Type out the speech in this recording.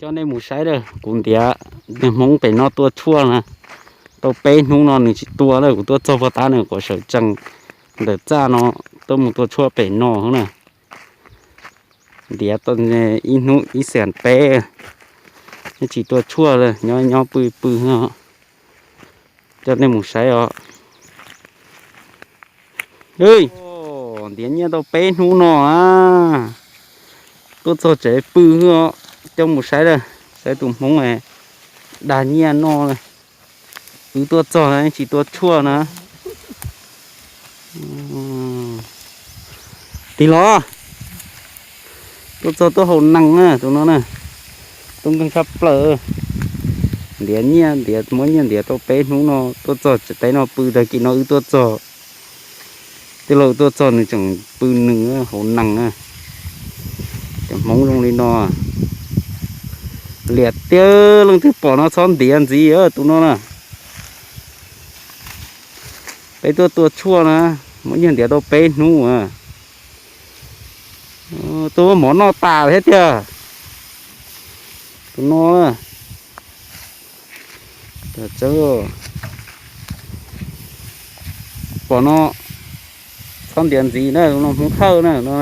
Coj nej mus saib lawm, kuv ntiav niag hmoob pem no tua tshuaj na. Tau peb hnub no nws tsis tua lawm, kuv tuaj txog puag ta nws quav sawv tsees ntawm txaj no, tuaj mus tua tshuaj pem no na. Ntiav ib hnub ib xiam peb, nws tsis tua tshuaj li, nyob nyob pw pw. Coj nej mus saib os. Ntiav nyiaj tau peb hnub no a, tuaj txog tsev pw os. Coj mus saib lawm, saib tus hmoob dag nyiaj no. Wb tuaj txog tsis tua tshuaj na. Tig los, tuaj txog tuaj haus nees na tus no na. Tub nkeeg tshaj plaws. Ntiav nyiaj, ntiav muab nyiaj ntiav tau peb hnub no, tuaj txog tsev teb no pw, tag kis no wb tuaj txog. Tij laug tuaj txog nws tseem pw nws haus nees na. Cov hmoob zoo li no liam tiag, leej twg pom no txhob ntiav ntxiv tus no na. Peb tuaj tua tshuaj na, muab nyiaj ntiav tau peb hnub. Tuaj muab mov noj tas thiab tiag. Tus no, pom no txhob ntiav ntxiv na, no hmoob thawj na no.